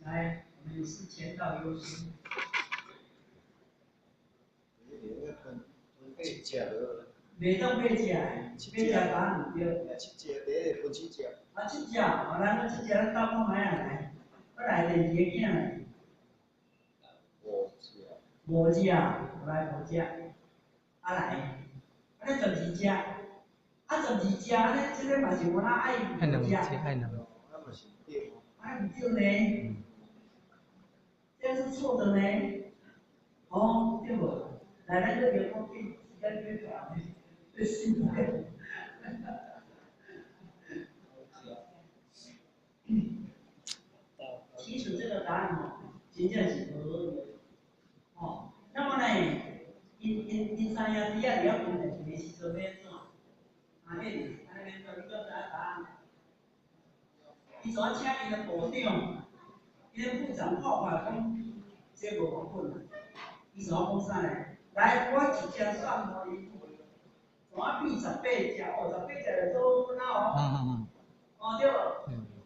來，我們是前道優先。七隻無。袂當八隻，八隻答案毋對。七隻，第一個分七隻。啊，七隻，好來，咱七隻，咱鬥看覓啊來。我來第二個囝來。五隻。五隻，來五隻。啊來，按呢12隻，啊十二隻，按呢這个嘛是有哪愛五隻。愛兩。啊嘛是對。啊毋對呢？這是錯的呢。哦，對無？來，咱這個講變，時間變長，這死的。其實這個答案哦，真正是無好的。哦，那麼呢，𪜶𪜶𪜶三兄弟仔佇遐分辨一个時陣欲按怎？啊，免，按呢免做，你閣知影答案？伊怎請𪜶的部長，𪜶的部長看看講，這無法分啊。伊怎講啥呢？來，我一隻算予你，怎變18隻？哦，十八隻就做分啊哦。哦對無？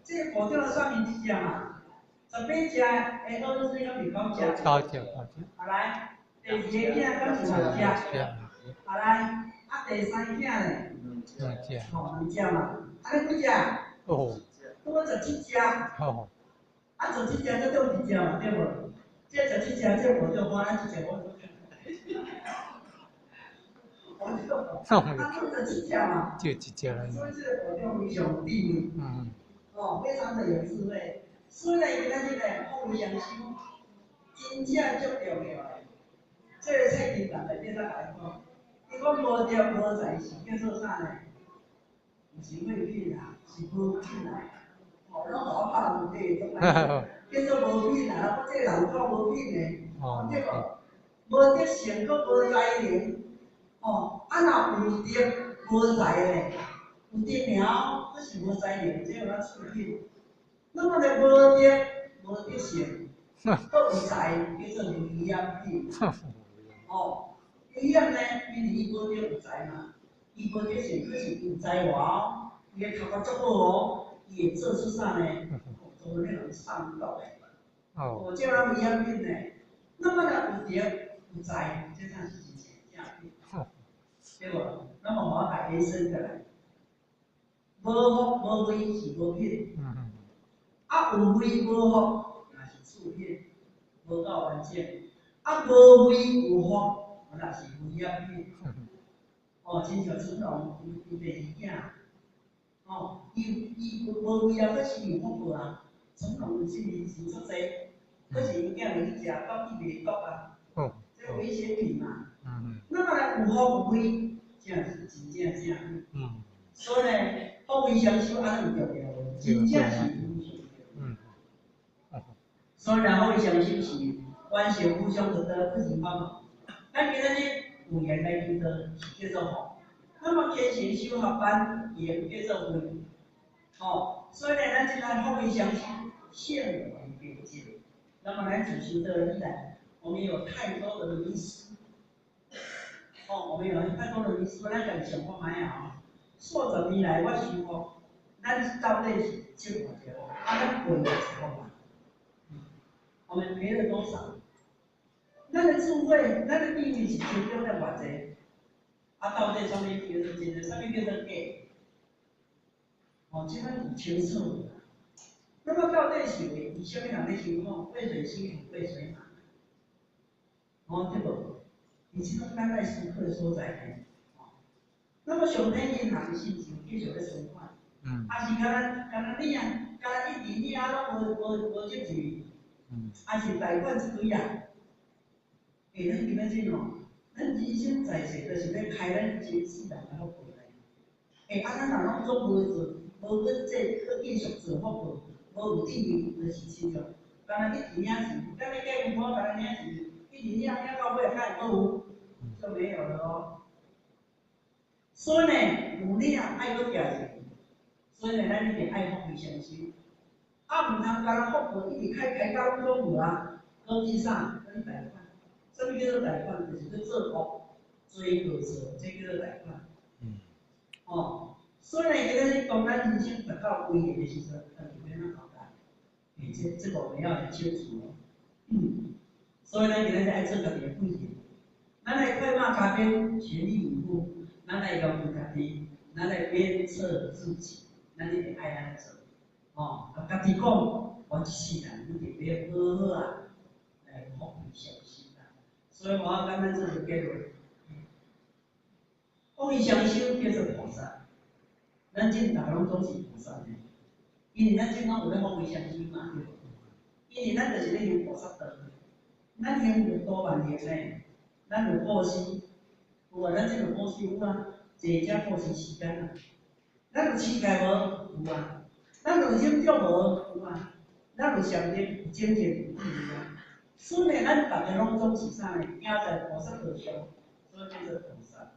這個部長算𪜶一隻嘛，十八隻，欸，俄羅斯敢是九隻？九隻，九隻。啊來，第二個囝敢是六隻？啊來，啊第三囝咧？兩隻。哦，兩隻嘛，按呢幾隻？哦。拄好17隻。哦。啊，十七隻才中一隻嘛，對無？這十七隻，這部長看咱一隻無。我就，啊，中十七隻嘛。就一隻啦。所以這個部長非常有智慧。哦，非常的有智慧。所以呢，今仔日呢，福慧雙修，真正足重要的。這个蔡金人內底才共伊講，伊講無德無才是叫做啥呢？毋是廢品啦，是無品啦。哦，攏予我拍問題，總來叫做無品啦，我這個人夠無品的，對無？無德性，閣無才能，哦，啊若有德無才咧，有德爾，閣是無才能，這有哪次品？那麼呢，無德無德性，閣有才，叫做危險品。哦，危險呢，因為伊無德有才嘛，伊無德性，可是有才華哦，伊的頭殼足好哦，伊會做出啥呢？做那種上道的。哦，這種危險品呢，那麼呢，有德有才，這才是真正品，對無？那麼我來延伸過來，無福無慧是無品，啊有慧無福也是次品，無夠完整。啊無慧有福，那是危險品。哦，親像成龍伊第二囝，哦，伊伊無慧啊，閣是有福報啊。成龍是錢足濟，可是𪜶囝入去食毒，伊袂毒啊。這危險品嘛。那麼呢，有福有慧，才是真正正品。所以呢，福慧雙修按呢有重要無？真正是有重要。所以呢，福慧雙修是完成無上的道，不是法嘛？咱今仔日有緣來求道，是叫做福。那麼虔誠修學班，緣叫做慧。哦，所以呢，咱這個福慧雙修，聖緣別境。那麼咱自修道以來，我們有太多的迷思。哦，我們有太多的迷思，咱家己想看覓啊？數十年來，我想講，咱到底是積偌濟福，啊，咱賠偌濟福嘛？我們賠了多少？咱的智慧，咱的智慧是集中在偌濟？啊，到底啥物叫做真的，啥物叫做假？哦，這咱有清楚無？那麼到底是為為啥物人咧辛苦？為誰辛苦為誰忙？哦，對無？伊這種咱愛思考的所在呢。哦，那麼上帝銀行的信息繼續咧存款，啊是敢若敢若你啊，敢若一直領攏無無無接住，啊是貸款一堆啊。欸，咱今仔日哦，咱人生在世，就是欲開咱這世人的福報來。欸，啊，咱若攏總無做，無去做，去繼續做福報，無有智慧，就是親像，敢若一直領錢，敢若結婚敢若領錢，一直領領到尾，敢會閣有？就沒有了哦。所以呢，有領愛閣寄錢，所以呢，咱一定愛福慧雙修。啊，毋通干焦福報一直開開到攏總無啊，閣去啥？閣去貸款。啥物叫做貸款？就是去做惡，追過錯，這叫做貸款。哦，所以呢，今仔日當咱人生達到危險的時陣，咱就欲按怎交代？欸，这这五个了的手术哦。所以咱今仔日爱做家己的贵人，咱来快马加鞭，全力以赴，咱来要求家己，咱来鞭策自己，咱一定爱按呢做。哦，共家己讲，我一世人一定欲好好啊，来福慧双修啦。所以我简单做一个结论：福慧双修叫做菩萨，咱这逐个拢总是菩萨呢，因为咱这拢有咧福慧双修嘛，对无？因为咱就是咧行菩萨道。咱行六度万行呢，咱有布施，有啊，咱这有布施有啊，坐遮布施时间啊。咱有乞丐无？有啊。咱有忍辱无？有啊。咱有善念、有精进、有智慧啊。所以咱逐个拢总是啥呢？行在菩萨道上，所以叫做菩萨。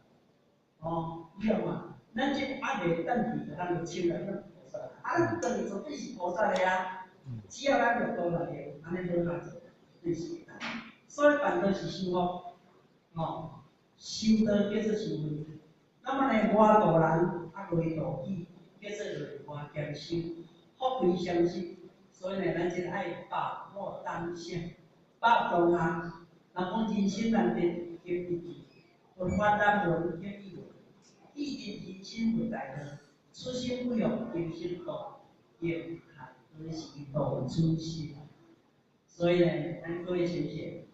哦，你看嘛，咱这还袂等去，咱就称来咱菩萨。啊，咱当然绝对是菩萨的啊。只要咱六度万行，按呢好好做，绝对是会当。所以办道是修福，哦，修道叫做修慧。那么呢，外度人啊，内度己，叫做内外兼修，福慧双修。所以呢，咱这爱把握当下，把握当下。人讲人生难得经一次，佛法难闻经一闻，一定人生为大乐，此生不用今生度，应何时度此生？所以呢，咱各位同学，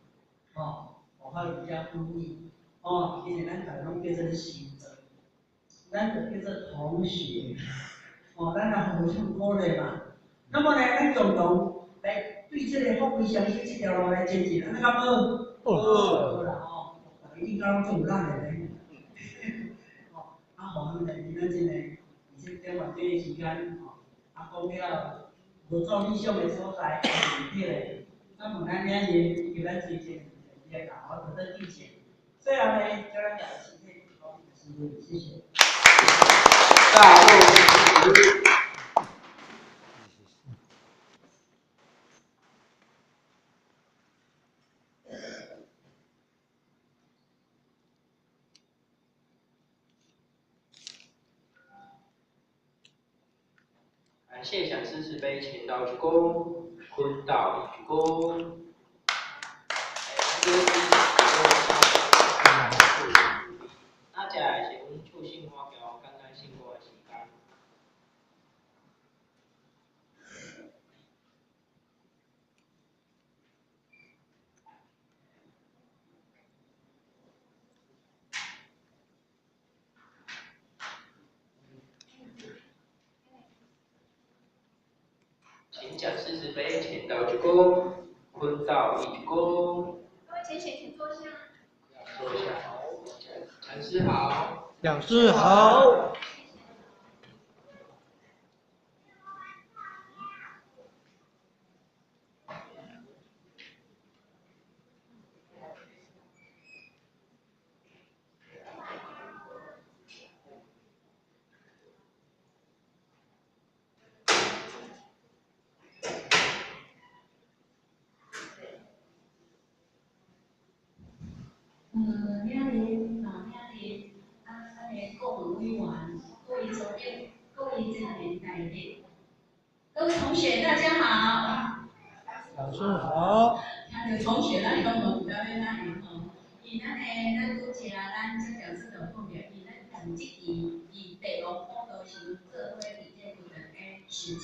哦，我较比较鼓励，哦，因为咱逐个拢叫做修道，咱就叫做同学，哦，咱来互相鼓励嘛。那么呢，咱共同来对这个福慧双修这条路来前进，按呢敢好？好。好啦吼，逐家应该拢足有力的咧。哦，啊，予咱呢，今仔日呢，伫这点外钟的时间，吼，啊，讲了无做理想的所在，是对的。那么咱今日以及咱之前，也共我得到记者。最后呢，叫咱大家身体健康，谢谢。大陆。感谢讲师慈悲，前道鞠躬，坤道一鞠躬。那接下来是阮唱圣歌桥简单圣歌的时间。请讲师慈悲，前道鞠躬，坤道一鞠躬。各位浅显，请坐下。坐下。讲师好。讲师好。领林啊，领林，啊，咱的顾问委员、各位组长、各位青年代表，各位同学，大家好。老师好。听著同学，咱拢无毋知欲按怎样吼。因咱的咱拄才咱这讲师就讲著，因咱同这期伫第五普渡时做伙伫这个个实践。